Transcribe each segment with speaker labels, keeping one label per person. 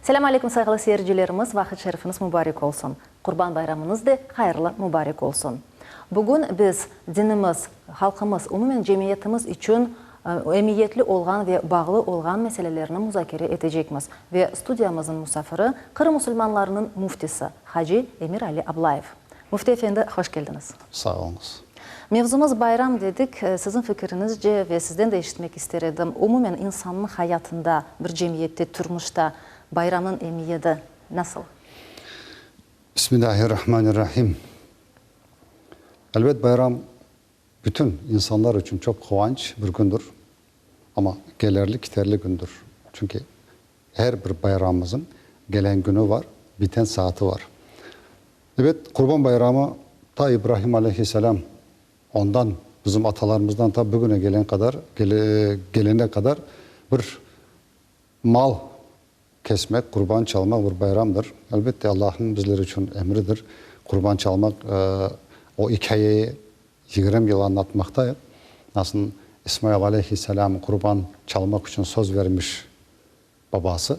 Speaker 1: Selâm aleyküm sayğılı seyircilerimiz, vaqıt şerifiñiz mübarek olsun. Qurban bayramıñız de hayırlı mübarek olsun. Bugün biz dinimiz, halqımız, umumen cemiyetimiz içün emiyetli olğan ve bağlı olğan meselelerni muzakere etecekmiz. Ve studiyamıznıñ musafiri, Qırım musulmanlarınıñ müftisi, haci Emirali Ablayev. Müfti efendi, hoş keldiñiz.
Speaker 2: Sağ oluñız.
Speaker 1: Mevzumız bayram dedik. Siziñ fikiriñizce ve sizden de eşitmek ister edim, umumen insannıñ hayatında, bir cemiyette, turmuşta bayramnıñ emiyeti nasıl?
Speaker 2: Bismillahirrahmanirrahim. Elbet, bayram bütün insanlar içün çoq quvanç bir kündir, amma kelerli-kiterli kündir. Çünki her bir bayramımızın gelen künü var, biten saati var. Ebet, Qurban bayramı ta İbrahim aleyhisselam, ondan, bizim atalarımızdan ta bugüne gelen qadar, gelene qadar bir mal kesmek, qurban çalmaq bir bayramdır. Elbette, Allahnıñ bizler içün emridir. Qurban çalmaq, o ikâyeyi 20 yıl añlatmaqtayıq. Nasıl İsmail aleyhisselam qurban çalmaq içün söz vermiş babası.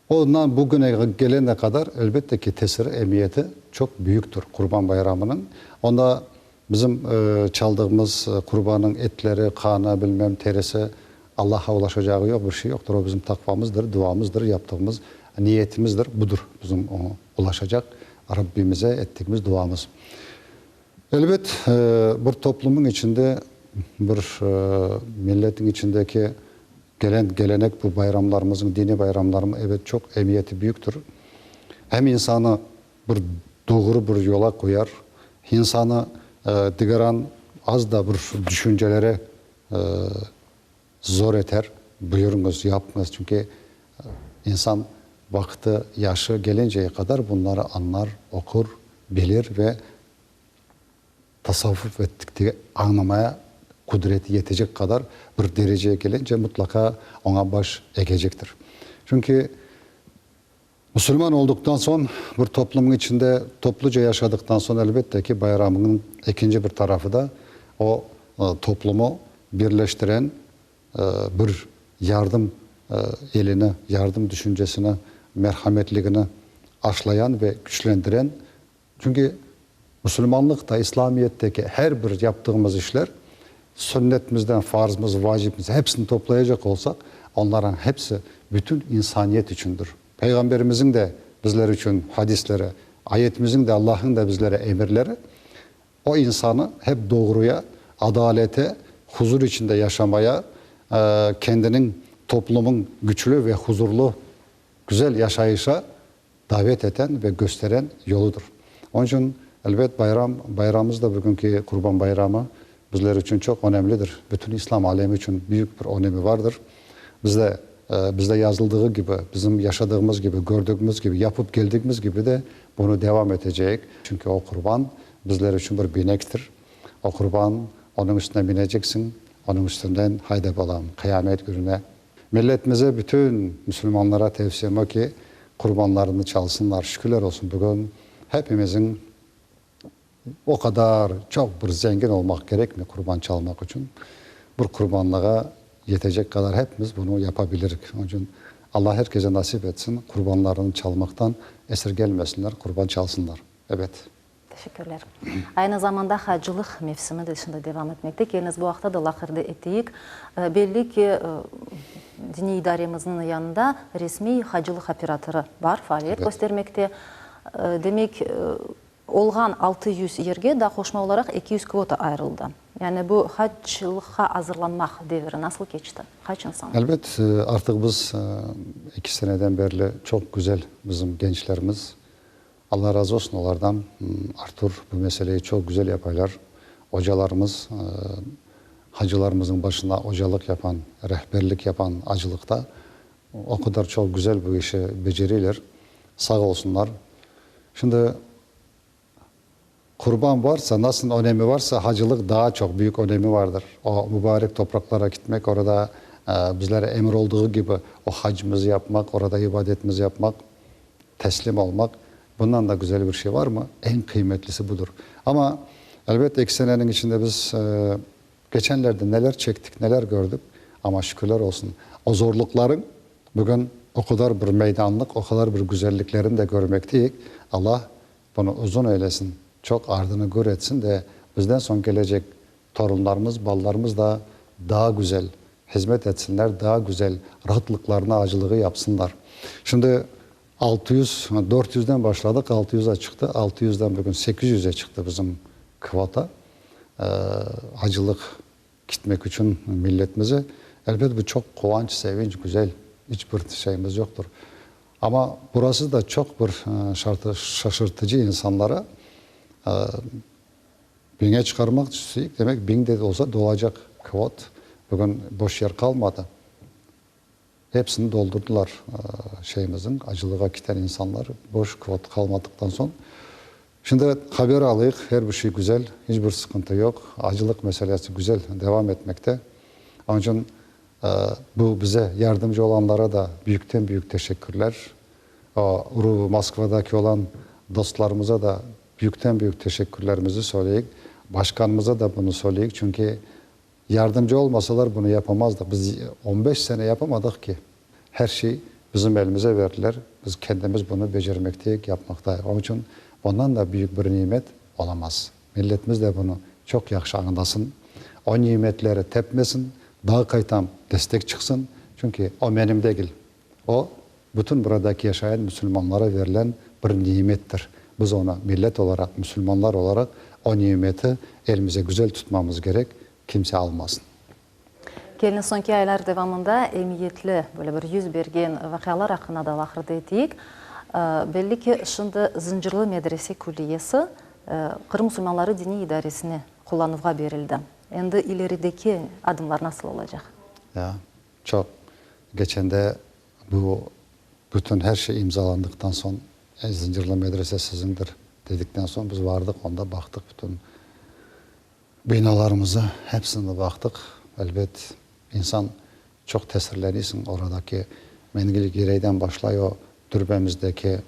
Speaker 2: Ondan bugüne gelene qadar, elbette ki, tesiri, emiyeti çoq büyüktir Qurban bayramınıñ. Onda bizim çaldığımız qurbanıñ etleri, qanı, bilmem, terisi Allahqa ulaşacağı yoq, bir şey yoqtır. O bizim taqvamızdır, duamızdır, yaptığımız niyetimizdir. Budır bizim ulaşacaq Rabbimize ettigimiz duamız. Elbet, bir toplumıñ içinde, bir milletiñ içindeki gelen gelenek, bu bayramlarımızıñ, diniy bayramlarımız, ebet, çoq emiyeti büyüktir. Hem insanı bir doğru bir yola qoyar, insanı digeran az da bir düşüncelere zor eter, buyurıñız, yapıñız, çünki insan vaqtı, yaşı gelinceye qadar bunları añlar, oqur, bilir ve tasavvuf ettikte añlamaya qudreti yetecek qadar bir dereceye kelince mutlaqa oña baş egecektir. Çünki musulman olduqtan soñ, bir toplumnıñ içinde topluca yaşadıqtan soñ, elbette ki, bayramınıñ ekinci bir tarafı da o toplumu birleştiren bir yardım elini, yardım düşüncesini, merhametligini aşlayan ve küçlendiren Çünki musulmanlıqta, İslâmiyetteki her bir yaptığımız işler, sünnetimizden farzımız, vacibimiz, hepsini toplayacaq olsaq, onların hepsi bütün insaniyet içündir. Peyğamberimizin de bizler içün hadisleri, ayetimizin de, Allah'ın da bizlere emirleri o insanı hep doğruya, adalete, huzur içinde yaşamaya, kendiniñ, toplumıñ güçlü ve huzurlu, güzel yaşayışa davet eten ve gösteren yoludır. Onıñ içün, elbet, bayram, bayramımız da bugünki Qurban bayramı bizler içün çoq önemlidir. Bütün İslam alemi içün büyük bir önemi vardır. Bizde, bizde yazıldığı kibi, bizim yaşadığımız kibi, gördügimiz kibi, yapıp keldigimiz kibi de bunı devam eteceyik. Çünki o qurban bizler içün bir binektir. O qurban, onıñ üstüne mineceksiñ, onıñ üstünden, hayda balam, qıyamet gününe Milletimize, bütün musulmanlara tevsiyem o ki, qurbanlarını çalsınlar. Şükürler olsun, bugün hepimizin o qadar çoq bir zengin olmaq kerekmi qurban çalmaq içün. Bir qurbanlığa yetecek qadar hepimiz bunı yapabilirik. Onıñ içün Alla herkese nasip etsin, qurbanlarını çalmaqtan esirgelmesinler, qurban çalsınlar. Ebet.
Speaker 1: Teşekkürler. Aynı zamanda hacılıq mevsimi de şimdi devam etmekte. Keliñiz, bu aqta da laqırdı eteyik. Belli ki, diniy idaremizniñ yanında resmiy hacılıq operatorı bar, faaliyet köstermekte. Demek, olğan 600 yerge daa qoşma olaraq 200 kvota ayırıldı. Yani bu hacılıqqa azırlanmaq deviri nasıl keçti? Qaç insan?
Speaker 2: Elbet, artıq biz eki seneden berli çoq güzel bizim gençlerimiz Alla razı olsun olardan, Artur, bu meseleyi çoq güzel yapaylar. Ocalarımız, hacılarımıznıñ başında ocalıq yapan, rehberlik yapan acılıqta o qadar çoq güzel bu işi beceriyler. Sağ olsunlar. Şimdi qurban varsa, nasıl önemi varsa, hacılıq daa çoq büyük önemi vardır. O mübarek topraqlara gitmek, orada bizlere emir olduğı kibi o hacımızı yapmaq, orada ibadetimizi yapmaq. Teslim olmaq, bundan da güzel bir şey varmı? Eñ qıymetlisi budır. Amma, elbet, eki seneniñ içinde biz keçenlerde neler çektik, neler kördik, amma şükürler olsun, o zorluqlarıñ bugün. o qadar bir meydanlıq, o qadar bir güzelliklerini de körmekteyik. Allah bunı uzun eylesin, çoq ardını gür etsin de, bizden soñ kelecek torunlarımız, balalarımız da daa güzel hizmet etsinler, daa güzel rahatlıqlarını, acılığı yapsınlar. Şimdi 600, 400-den başladıq, 600-a çıqtı, 600-den bugün 800-e çıqtı bizim kvota, acılıq Gitmek içün milletimize, elbet, bu çoq quvanç, sevinç, güzel, iç bir şeyimiz yoqtır. Amma burası da çoq bir şaşırtıcı insanlara, biñe çıqarmaq isteyik, demek, biñ de olsa dolacaq kvot, bugün boş yer qalmadı. Hepsini doldurdılar şeyimizniñ, acılığa kiten insanlar, boş kvot qalmadıqtan soñ. Şimdi haber alayıq, her bir şey güzel, hiç bir sıqıntı yoq, acılıq meselesi güzel devam etmekte. Onıñ içün bu bize yardımcı olanlara da büyükten büyük teşekkürler. O Moskvadaki olan dostlarımıza da büyükten büyük teşekkürlerimizi söyleyik. Başqanımıza da bunı söyleyik, çünki Yardımcı olmasalar bunı yapamazdıq. Biz on beş sene yapamadıq ki. Her şey bizim elimize berdiler, biz kendimiz bunı becermekteyik, yapmaqtayıq. Onıñ içün bundan da büyük bir nimet olamaz. Milletimiz de bunı çoq yahşı añlasın, o nimetleri tepmesin, daa qaytam destek çıqsın, çünki o menim degil, o bütün buradaki yaşayan musulmanlara verilen bir nimettir. Biz onı millet olaraq, musulmanlar olaraq o nimeti elimize güzel tutmamız kerek, kimse almasın.
Speaker 1: Keliñ, soñki aylar devamında emiyetli, böyle bir yüz bergen vaqialar aqqında da laqırdı eteyik. Belli ki, şimdi Zıncırlı medrese külliyesi Qırım musulmanları diniy idaresine qullanuvğa berildi. Endi ilerideki adımlar nasıl olacaq?
Speaker 2: Ya, çoq geçende bu bütün her şey imzalandıqtan soñ, Zıncırlı medrese siziñdir dedikten soñ biz vardıq, onda baqtıq bütün binalarımızı, hepsini baqtıq. Elbet, insan çoq tesirleniysiñ oradaki Mengli Gireyden başlay o dürbemizdeki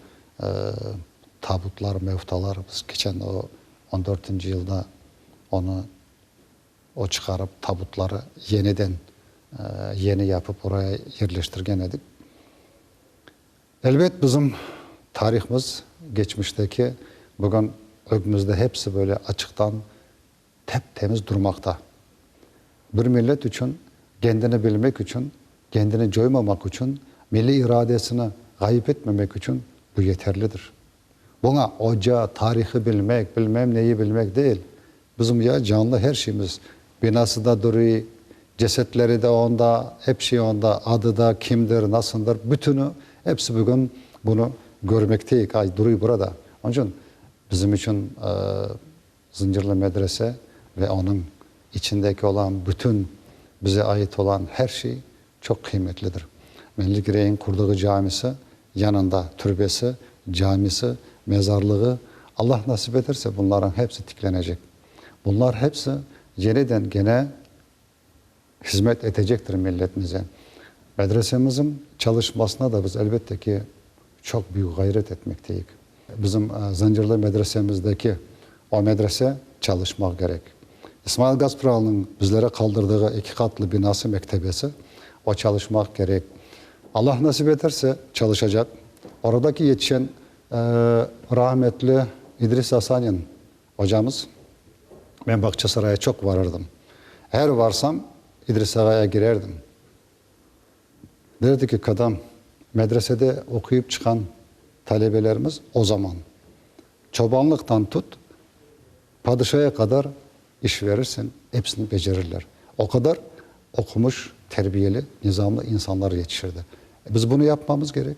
Speaker 2: tabutlar, mevtalar, biz keçen o on dörtünci yılda onı O çıqarıp tabutları yeniden yeni yapıp oraya yerleştirgen edik. Elbet bizim tarihımız geçmişteki bugün ögümizde hepsi böyle açıqtan tep-temiz durmaqta. Bir millet içün kendini bilmek içün, kendini coymamaq içün, milliy iradesini ğayıp etmemek içün bu yeterlidir. Buña oca, tarihı bilmek, bilmem neyi bilmek değil. Bizim ya canlı her şeyimiz, binası da duruy, cesetleri de onda, hep şey onda, adı da, kimdir, nasıldır, bütünü, hepsi bugün bunı körmekteyik, ay, duruy burada. Onıñ içün bizim içün Zıncırlı medrese ve onıñ içindeki olan bütün bize ait olan her şey çoq qıymetlidir. Meñli Gireyniñ qurdığı camisi, yanında türbesi, camisi, mezarlığı, Allah nasip eterse bunlarıñ hepsi tiklenecek. Bunlar hepsi yeniden gene hizmet etecektir milletimize. Medresemizin çalışmasına da biz elbette ki çoq büyük ğayret etmekteyik. Bizim Zıncırlı medresemizdeki o medrese çalışmaq kerek. İsmail Gaspralınıñ bizlere qaldırdığı eki qatlı binası, mektebesi, o çalışmaq kerek. Allah nasip eterse, çalışacaq. Oradaki yetişen rahmetli İdris Asanin ocamız, men Bağçasaraya çoq varırdım. Er varsam, İdris ağaya girerdim. Derdi ki, kadam, medresede oquyıp çıqqan talebelerimiz o zaman çobanlıqtan tut, padişaya qadar iş verirseñ, episini becerirler. O qadar oqumış, terbiyeli, nizamlı insanlar yetişirdi. Biz bunı yapmamız kerek.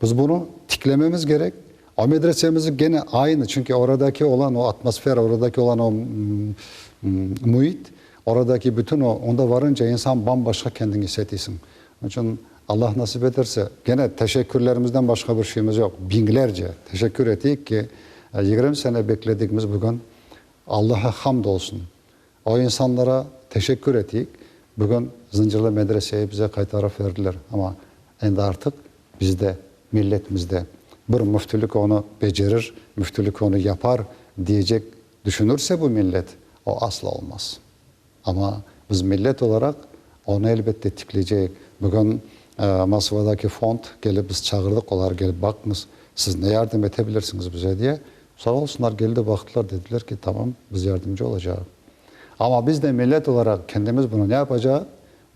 Speaker 2: Biz bunı tiklememiz kerek. O medresemizi gene aynı, çünki oradaki olan o atmosfera, oradaki olan o müit, oradaki bütün o, onda varınca insan bam-başqa kendini is etiysiñ. Onıñ içün Allah nasip eterse, gene teşekkürlerimizden başqa bir şeyimiz yoq. Biñlerce teşekkür eteyik ki, 20 sene bekledigimiz bugün Allaha hamd olsun. O insanlara teşekkür eteyik, bugün Zıncırlı medreseyi bize qaytarıp verdiler. Amma endi artıq bizde, milletimizde bir müftülik onı becerir, müftülik onı yapar diyecek düşünürse bu millet, o asla olmaz. Amma biz millet olaraq onı elbette tikleyceyik. Bugün. Moskvadaki fond kelip biz çağırdıq, olar kelip baqıñız, siz ne yardım ete bilirsiñiz bize diye. Sağ olsunlar, keldi, baqtılar, dediler ki, tamam, biz yardımcı olacağıq. Amma biz de millet olaraq kendimiz bunı ne yapacağıq?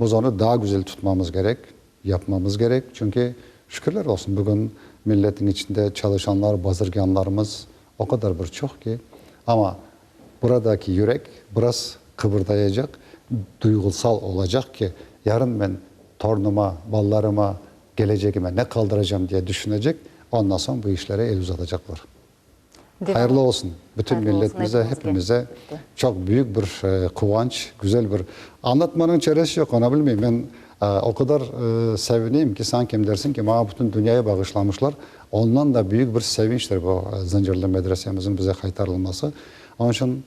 Speaker 2: Biz onı daa güzel tutmamız kerek, yapmamız kerek, çünki, şükürler olsun, bugün milletin içinde çalışanlar, bazirgânlarımız o qadar bir çoq ki, amma buradaki yürek biraz qıbırdayacaq, duyğusal olacaq ki, yarın men torunıma, balalarıma, kelecegime ne qaldıracam diye düşünecek, ondan soñ bu işlere el uzatacaqlar. Hayırlı olsun bütün milletimize, hepimize çoq büyük bir quvanç, güzel bir, añlatmanıñ çaresi yoq, ona bilmeyim, men o qadar sevineyim ki, sanki dersiñ ki, maña bütün dünyayı bağışlamışlar, ondan da büyük bir sevinçtir bu Zıncırlı medresemizin bize qaytarılması. Onıñ içün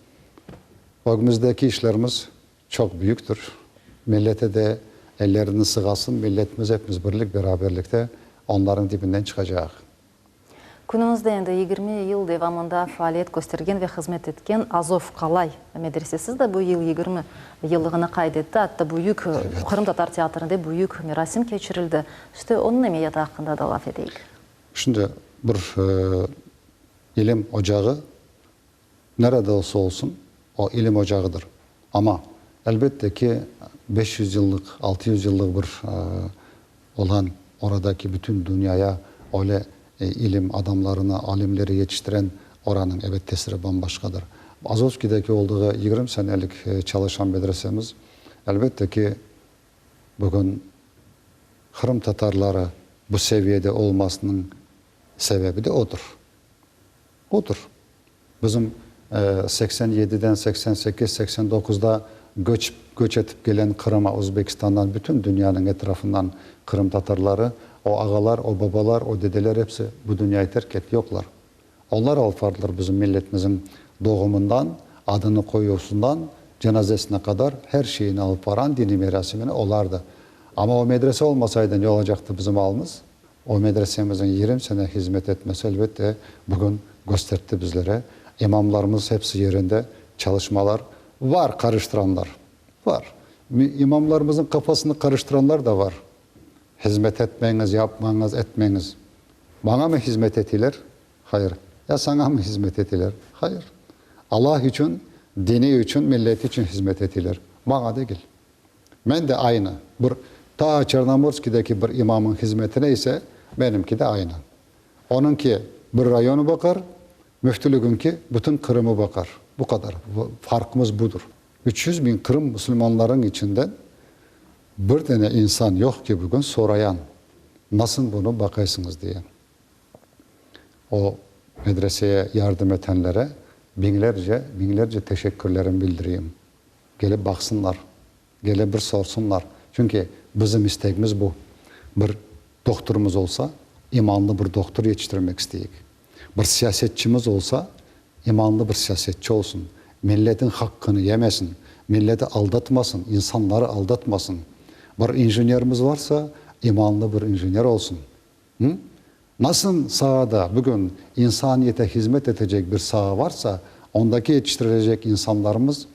Speaker 2: ögümizdeki işlerimiz çoq büyüktir. Millete de ellerini sığasın, milletimiz hepimiz birlik, beraberlikte onlarnıñ dibinden çıqacaq.
Speaker 1: Künümizde endi 20 yıl devamında faaliyet köstergen ve hızmet etken Azov Qalay medresesi de bu yıl 20 yıllığını qayd etti. Atta büyük Qırımtatar teatrinde büyük merasim keçirildi. İşte, onıñ emiyeti aqqında da laf eteyik.
Speaker 2: Şimdi bir ilim ocağı nerede olsa olsun, o ilim ocağıdır. Amma, elbette ki, 500 yıllıq, 600 yıllıq bir olan oradaki bütün dünyaya öyle ilim adamlarını, alimleri yetiştiren oranıñ, ebet, tesiri bam-başqadır. Azovskideki olduğı 20 senelik çalışan medresemiz, elbette ki, bugün qırımtatarları bu seviyede olmasınıñ sebebi de odır. Odır. Bizim 87-den, 88, 89-da göç göç etip gelen Qırıma Özbekistandan, bütün dünyanıñ etrafından qırımtatarları, o ağalar, o babalar, o dedeler episi bu dünyayı terk etti, yoqlar. Onlar alıp vardılar bizim milletimizin doğumından, adını qoyuvsından cenazesine qadar her şeyini alıp varan diniy merasimini olardı. Amma o medrese olmasaydı ne olacaqtı bizim alımız? O medresemizin 20 sene hizmet etmesi, elbette, bugün köstertti bizlere. İmamlarımız hepsi yerinde, çalışmalar. Var qarıştıranlar, var. İmamlarımızın qafasını qarıştıranlar da var. Hizmet etmeñiz, yapmañız, etmeñiz. Maña mı hizmet etiler? Hayır. Ya saña mı hizmet etiler? Hayır. Allah içün, dini içün, milleti içün hizmet etiler. Maña degil. Men de aynı, bir ta Çernomorskideki bir imamıñ hizmetine ise, benimki de aynı. Onıñki bir rayonı baqar, müftülügiñki bütün Qırımı baqar. Bu qadar. Farqımız budır. 300 biñ Qırım musulmanlarıñ içinden bir dene insan yoq ki bugün sorayan, nasıl bunı baqaysıñız diye. O medreseye yardım etenlere biñlerce, biñlerce teşekkürlerimi bildireyim. Kelip baqsınlar, kelip bir sorsunlar. Çünki bizim istegimiz bu, bir dohturımız olsa, imanlı bir dohtur yetiştirmek isteyik. Bir siyasetçimiz olsa, imanlı bir siyasetçi olsun, milletin haqqını yemesin, milleti aldatmasın, insanları aldatmasın. Bir injenerimiz varsa, imanlı bir injener olsun. Hı? Nasıl saada bugün insaniyete hizmet etecek bir saa varsa, ondaki yetiştirilecek insanlarımız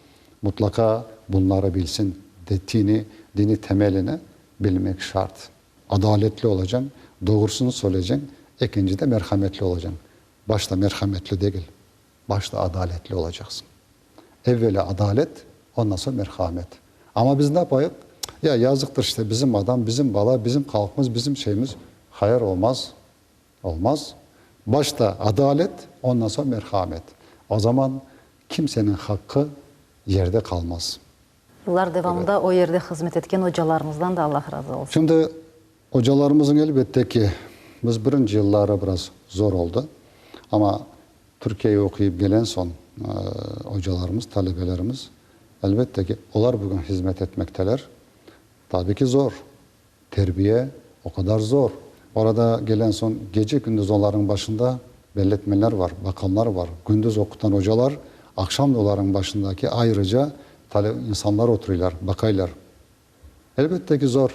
Speaker 2: mutlaqa bunları bilsin, dini, dini temelini bilmek şart. Adaletli olacañ, doğrusını söyleyceñ, ekinci de merhametli olacañ. Başta merhametli degil, başta adaletli olacaqsıñ. Evvelâ adalet, ondan soñ merhamet. Amma biz ne yapayıq? Ya, yazıqtır işte, bizim adam, bizim bala, bizim halqımız, bizim şeyimiz. Hayır, olmaz. Olmaz. Başta adalet, ondan soñ merhamet. O zaman kimseniñ haqqı yerde qalmaz.
Speaker 1: Yıllar devamında o yerde hızmet etken ocalarımızdan da Allah razı olsun.
Speaker 2: Şimdi ocalarımızın elbette ki, biz birinci yılları biraz zor oldı. Amma Türkiyege oquyıp gelen soñ ocalarımız, talebelerimiz, elbette ki, olar bugün hizmet etmekteler. Tabi ki, zor. Terbiye o qadar zor. Orada gelen soñ gece-kündüz olarnıñ başında belletmenler var, baqanlar var. Kündüz oqutan ocalar, aqşam da olarnıñ başındaki ayrıca insanlar oturıylar, baqaylar. Elbette ki, zor,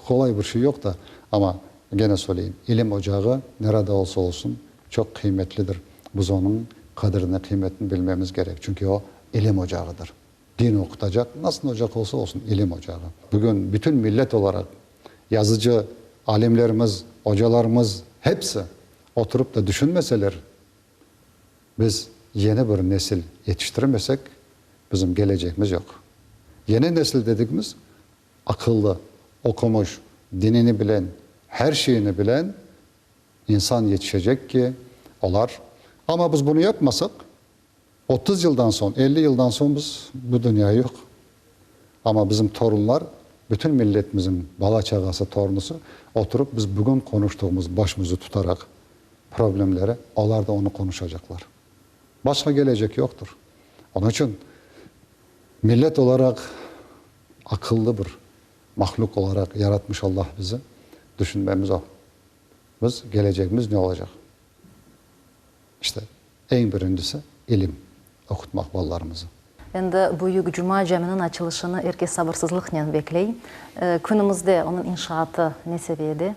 Speaker 2: qolay bir şey yoq da, amma, gene söyleyim, ilim ocağı nerede olsa olsun, çoq qıymetlidir. Biz onıñ qadrini, qıymetini bilmemiz kerek, çünki o, ilim ocağıdır. Din oqutacaq, nasıl ocaq olsa olsun, ilim ocağı. Bugün bütün millet olaraq. Yazıcı alimlerimiz, ocalarımız hepsi oturıp da düşünmeseler, biz yeni bir nesil yetiştirmesek, bizim gelecegimiz yoq. Yeni nesil dedigimiz, aqıllı, oqumış, dinini bilen, her şeyini bilen insan yetişecek ki, olar. Amma biz bunı yapmasaq, 30 yıldan soñ, 50 yıldan soñ biz bu dünya yoq. Amma bizim torunlar, bütün milletimizin bala-çağası, torunusı oturıp biz bugün qonuştığımız başımızı tutaraq problemleri, olar da onı qonuşacaqlar. Başqa gelecek yoqtır. Onıñ içün millet olaraq aqıllı bir mahlüq olaraq yaratmış Allah bizi, düşünmemiz o. Biz gelecegimiz ne olacaq? İşte, eñ birincisi, ilim oqutmaq balalarımızı.
Speaker 1: Endi Büyük Cuma caminiñ açılışını er kes sabırsızlıqnen bekley. Künümizde onıñ inşaatı ne seviyede?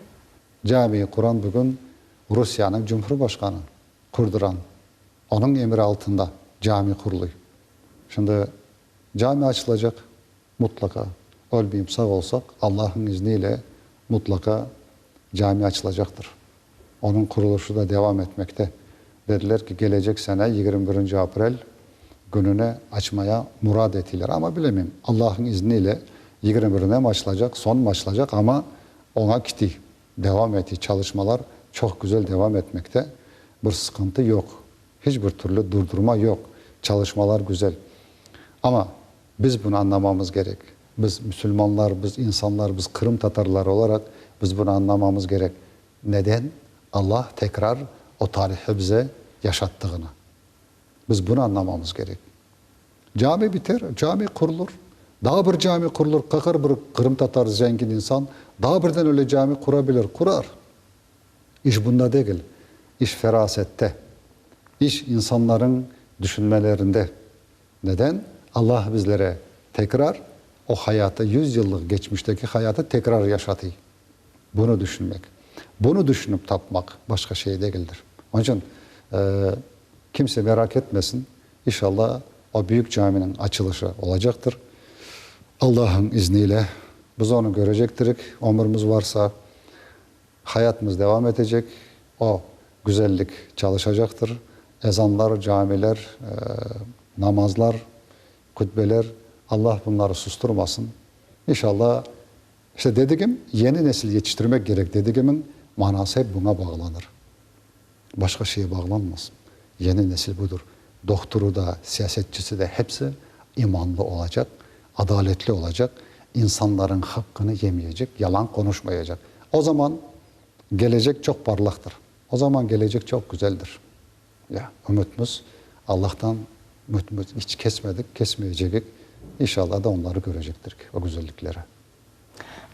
Speaker 2: Cami-i Quran bugün Rusiyeniñ Cumhurbaşqanı qurdıran, onıñ emri altında cami qurulıy. Şimdi cami açılacaq, mutlaqa, ölmeyip sağ olsaq, Allahnıñ izni ile mutlaqa cami açılacaqtır. Onıñ qurulışı da devam etmekte. Dediler ki, kelecek sene 21 aprel kününe açmaya murad etiyler. Amma bilemeyim, Allahnıñ izni ile 21-ne mi açılacaq, soñ mı açılacaq, amma oña kitiy, devam etiy. Çalışmalar çoq güzel devam etmekte, bir sıqıntı yoq, hiç bir türlü durdurma yoq, çalışmalar güzel. Amma biz bunı añlamamız kerek. Biz müsülmanlar, biz insanlar, biz Qırım tatarları olaraq biz bunı añlamamız kerek. Neden Allah tekrar o tarihi bize yaşattığını. Biz bunı añlamamız kerek. Cami biter, cami qurulır. Daa bir cami qurulır, qaqar bir qırımtatar zengin insan daa birden öyle cami qurabilir, qurar. İş bunda degil, iş ferasette, iş insanların düşünmelerinde. Neden? Allah bizlere tekrar o hayatı, yüz yıllıq geçmişteki hayatı tekrar yaşatıy. Bunı düşünmek, bunı düşünip tapmaq başqa şey degildir. Onıñ içün kimse merak etmesin, inşallah o büyük caminiñ açılışı olacaqtır. Allah'ın izniyle biz onı görecektirik, ömürimiz varsa. Hayatımız devam etecek, o güzellik çalışacaqtır, ezanlar, camiler, namazlar, hutbeler, Allah bunları susturmasın. İnşallah, işte dedigim, yeni nesil yetiştirmek kerek dedigimiñ manası hep buña bağlanır. Başqa şeye bağlanmaz. Yeni nesil budır. Dohturı da, siyasetçisi de hepsi imanlı olacaq, adaletli olacaq, insanların haqqını yemeyecek, yalan qonuşmayacaq. O zaman gelecek çoq parlaqtır. O zaman gelecek çoq güzeldir. Ya, ümütmiz, Allahtan ümütimiz iç kesmedik, kesmeyecegik. İnşallah da onları körecektirk, o güzellikleri.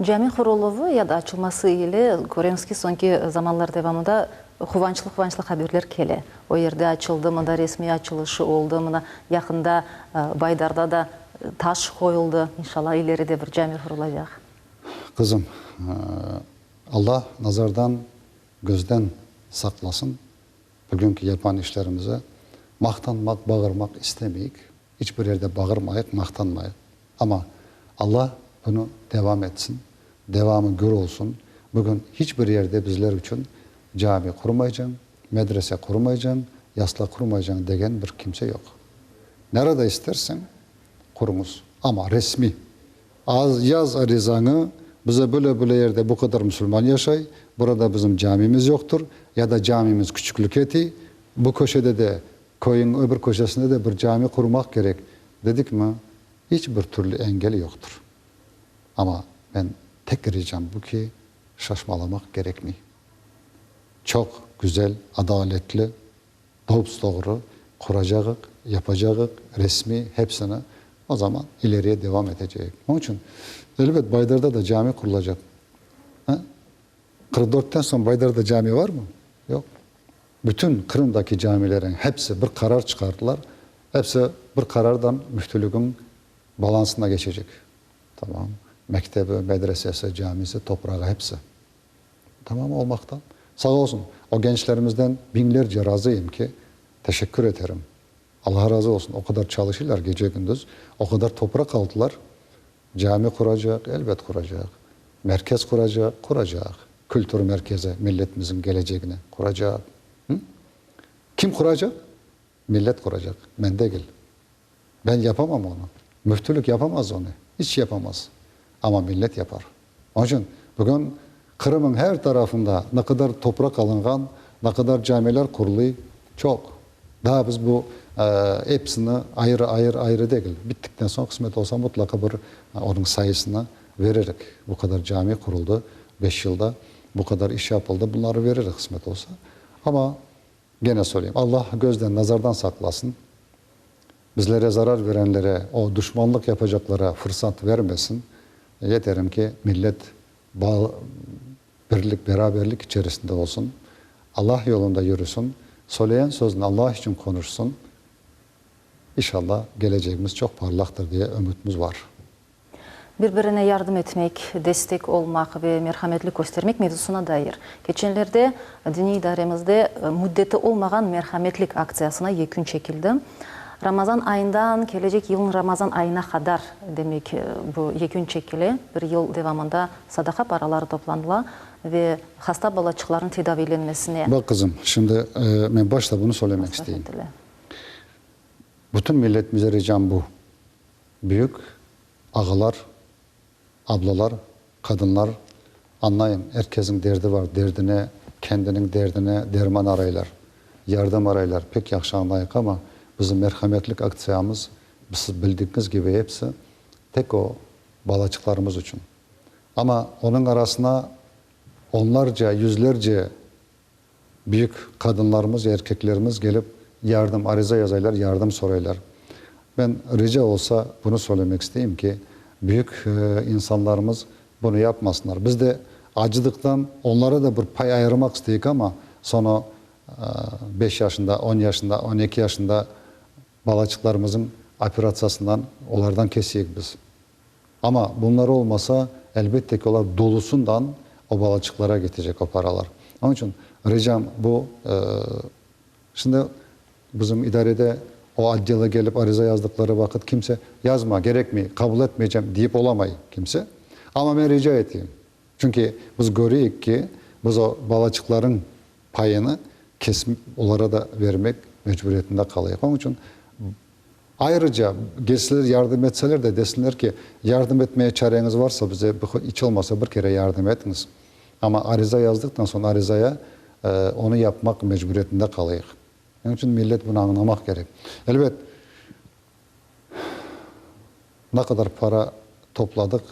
Speaker 1: Cami quruluvı ya da açılması ile, köremiz ki, soñki zamanlar devamında quvançlı-quvançlı haberler kele. O yerde açıldı, mında resmiy açılışı oldı, mına yaqında Baydarda da taş qoyuldı. İnşallah, ileride bir cami qurulacaq.
Speaker 2: Qızım, Alla nazardan, közden saqlasın. Bugünki yapan işlerimize maqtanmaq, bağırmaq istemeyik. İç bir yerde bağırmayıq, maqtanmayıq. Amma Alla bunı devam etsin, devamı gür olsun. Bugün hiç bir yerde bizler içün cami qurmaycañ, medrese qurmaycañ, yasla qurmaycañ degen bir kimse yoq. Nerede isterseñ, quruñız. Amma resmiy. Az yaz arizañı, bize böyle-böyle yerde bu qadar musulman yaşay, burada bizim camimiz yoqtur, ya da camimiz küçüklik etiy, bu köşede de Köyüñ öbür köşesinde de bir cami qurmaq kerek, dedikmi, iç bir türlü engel yoqtır. Amma men tek ricam bu ki, şaşmalamaq kerekmey. Çoq güzel, adaletli, dops-doğru quracağıq, yapacağıq, resmiy hepsini, o zaman ileriye devam eteceyik. Onıñ içün, elbet, Baydarda da cami qurulacaq. A? 44 dörtten soñ Baydarda cami varmı? Yoq. Bütün Qırımdaki camilerniñ hepsi bir qarar çıqardılar, hepsi bir qarardan müftülügiñ balansına geçecek. Tamam. Mektebi, medresesi, camisi, toprağı hepsi. Tamam olmaqta. Sağ olsun, o gençlerimizden biñlerce razıyım ki, teşekkür eterim. Allah razı olsun, o qadar çalışıylar gece-gündüz, o qadar topraq aldılar, cami quracaq, elbet quracaq. Merkez quracaq, quracaq. Kültür merkezi milletimizniñ kelecegini quracaq. Kim quracaq? Millet quracaq, men degil. Ben yapamam onı. Müftülik yapamaz onı, iç yapamaz. Amma millet yapar. Onıñ içün bugün Qırımıñ her tarafında ne qadar topraq alınğan, ne qadar camiler qurulıy, çoq. Daa biz bu episini ayrı-ayrı ayrı degil, bittikten soñ qısmet olsa mutlaqa bir onıñ sayısını veririk. Bu qadar cami quruldı beş yılda, bu qadar iş yapıldı, bunları veririk qısmet olsa. Amma gene söyleyim, Allah közden, nazardan saqlasın. Bizlere zarar verenlere, o duşmanlıq yapacaqlara fırsat vermesin. Yeterim ki, millet bağ, birlik, beraberlik içerisinde olsun, Allah yolunda yürüsün, söyleyen sözüni Allah içün konuşsun. İnşallah, kelecegimiz çoq parlaqtır diye ümütimiz var.
Speaker 1: Bir-birine yardım etmek, destek olmaq ve merhametlik köstermek mevzusına dair keçenlerde Diniy idaremizde müddeti olmağan merhametlik aktsiyasına yekün çekildi. Ramazan ayından kelecek yılnıñ Ramazan ayına qadar, demek, bu yekün çekile, bir yıl devamında sadaqa paraları toplanıla ve hasta balaçıqlarnıñ tedaviylenmesine.
Speaker 2: Baq, qızım, şimdi men başta bunı söylemek isteyim. Bütün milletimize ricam bu. Büyük ağalar, ablalar, qadınlar, añlayım, er kesniñ derdi bar, derdine, kendiniñ derdine derman araylar, yardım araylar, pek yahşı añlayıq, amma bizim merhametlik aktsiyamız, siz bildigiñiz kibi, episi tek o balaçıqlarımız içün. Amma onıñ arasına onlarca, yüzlerce Büyük qadınlarımız, erkeklerimiz kelip yardım, ariza yazaylar, yardım soraylar. Ben rica olsa bunı söylemek isteyim ki, büyük insanlarımız bunı yapmasınlar. Biz de acıdıqtan onlara da bir pay ayırmaq isteyik, amma soñu beş yaşında, on yaşında, 12 yaşında balaçıqlarımızıñ operatsiyasından olardan keseyik biz. Amma bunlar olmasa, elbette ki, olar dolusından o balaçıqlara ketecek o paralar. Onıñ içün ricam bu, şimdi bizim idarede o otdela kelip ariza yazdıqları vaqıt kimse yazma, kerekmey, qabul etmeycem deyip olamay kimse. Amma men rica eteyim, çünki biz köreyik ki, biz o balaçıqlarıñ payını kesip olara da vermek mecburiyetinde qalayıq. Onıñ içün Ayrıca, kelseler yardım etseler de, desinler ki, yardım etmeye çareñiz varsa, bize iç olmasa bir kere yardım etiñiz. Amma ariza yazdıqtan soñ arizaya onı yapmaq mecburiyetinde qalayıq. Onıñ içün millet bunı añlamaq kerek. Elbet, ne qadar para topladıq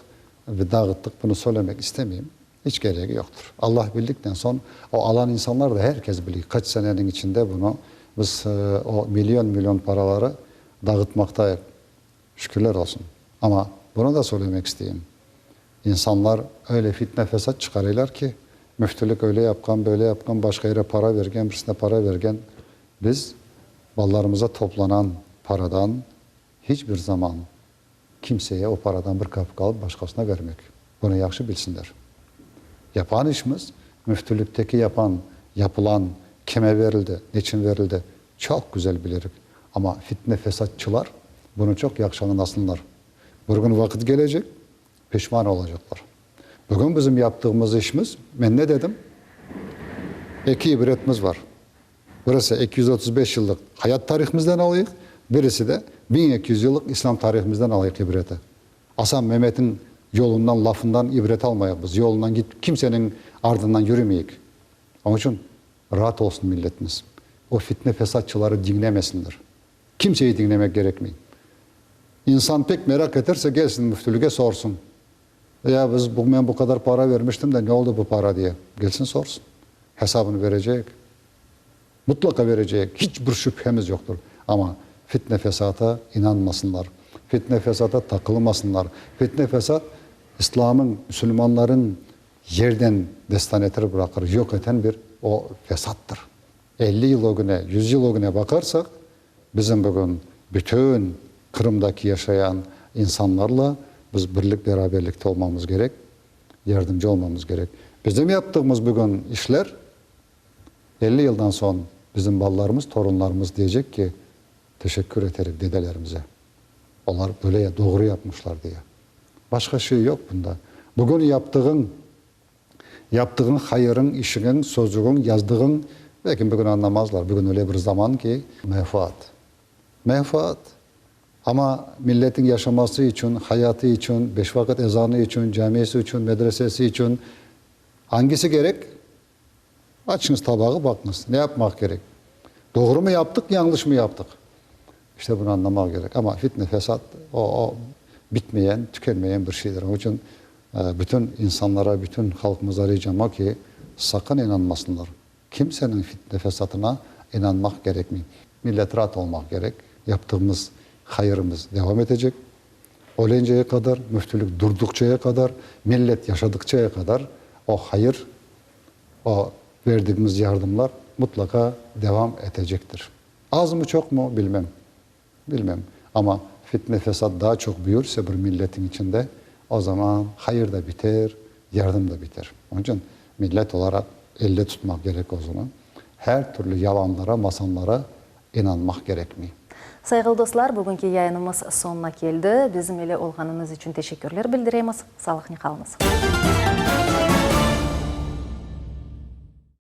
Speaker 2: ve dağıttıq, bunı söylemek istemeyim. İç keregi yoqtır. Allah bildikten soñ, o alan insanlar da her kes biliy, qaç seneniñ içinde bunı biz o million-million paraları dağıtmaqtayıq. Şükürler olsun. Amma bunı da söylemek isteyim, insanlar öyle fitne-fesat çıqarıylar ki, müftülik öyle yapqan, böyle yapqan, başqa yere para bergen, birisine para bergen. Biz balalarımıza toplanan paradan hiç bir zaman Kimseye o paradan bir kapik alıp başqasına bermek. Bunı yahşı bilsinler. Yapan işimiz, müftülükteki yapan, yapılan, kime berildi, neçün berildi, çoq güzel bilirik. Amma fitne-fesatçılar bunı çoq yahşı añlasınlar. Bir kün vaqıt kelecek, peşman olacaqlar. Bugün bizim yaptığımız işimiz, men ne dedim? Eki ibretimiz var. Birisi 235 yıllıq hayat tarihimizden alayıq, birisi de 1200 yıllıq İslâm tarihimizden alayıq ibreti. Asan Memetniñ yolundan, lafından ibret almayıq biz, yolundan git, kimseniñ ardından yürümeyik. Onıñ içün raat olsun milletimiz. O fitne-fesatçıları diñlemesinler. Kimseyi diñlemek kerekmey. İnsan pek meraq eterse, kelsin müftülüge sorsun. Ya biz, bu, men bu qadar para vermiştim de, ne oldı bu para diye. Kelsin sorsun. Hesabını berecek. Mutlaqa berecek. Hiç bir şübhemiz yoqtur. Amma fitne-fesata inanmasınlar. Fitne-fesata taqılmasınlar. Fitne-fesat İslamıñ, müsülmanlarıñ yerden destanetir bıraqır, yoq eten bir o fesattır. 50 yıl ögüne, 100 yıl ögüne baqarsaq, bizim bugün bütün Qırımdaki yaşayan insanlarla biz birlik-beraberlikte olmamız kerek, yardımcı olmamız kerek. Bizim yaptığımız bugün işler 50 yıldan soñ bizim balalarımız, torunlarımız diyecek ki, teşekkür eterik dedelerimize, olar böyle doğru yapmışlar diye. Başqa şey yoq bunda. Bugün yaptığıñ, yaptığıñ hayırıñ, işiñiñ, sözügiñ, yazdığıñ, belki bugün añlamazlar, bugün öyle bir zaman ki, menfaat. Menfaat. Amma milletiñ yaşaması içün, hayatı içün, beş vaqıt ezanı içün, camisi içün, medresesi içün angisi kerek? Açıñız tabağı, baqıñız, ne yapmaq kerek? Doğrumı yaptıq, yañlışmı yaptıq? İşte bunı añlamaq kerek. Amma fitne, fesat, o, o bitmeyen, tükenmeyen bir şeydir. Onıñ içün bütün insanlara, bütün halqımıza ricam o ki, saqın inanmasınlar. Kimseniñ fitne, fesatına inanmaq kerekmey. Millet raat olmaq kerek. Yaptığımız hayırımız devam etecek. Ölenceye qadar, müftülik durduqçaya qadar, millet yaşadıqçaya qadar o hayır, o verdigimiz yardımlar mutlaqa devam etecektir. Azmı, çoqmı, bilmem. Bilmem. Amma fitne-fesat daa çoq büyürse bir milletin içinde, o zaman hayır da biter, yardım da biter. Onıñ içün millet olaraq elde tutmaq kerek özüni. Her türlü yalanlara, masanlara inanmaq kerekmey.
Speaker 1: Sayğılı dostlar, bugünki yayınımız soñuna keldi. Bizim ile olğanıñız içün teşekkürler bildiremiz. Sağlıqnen qalıñız.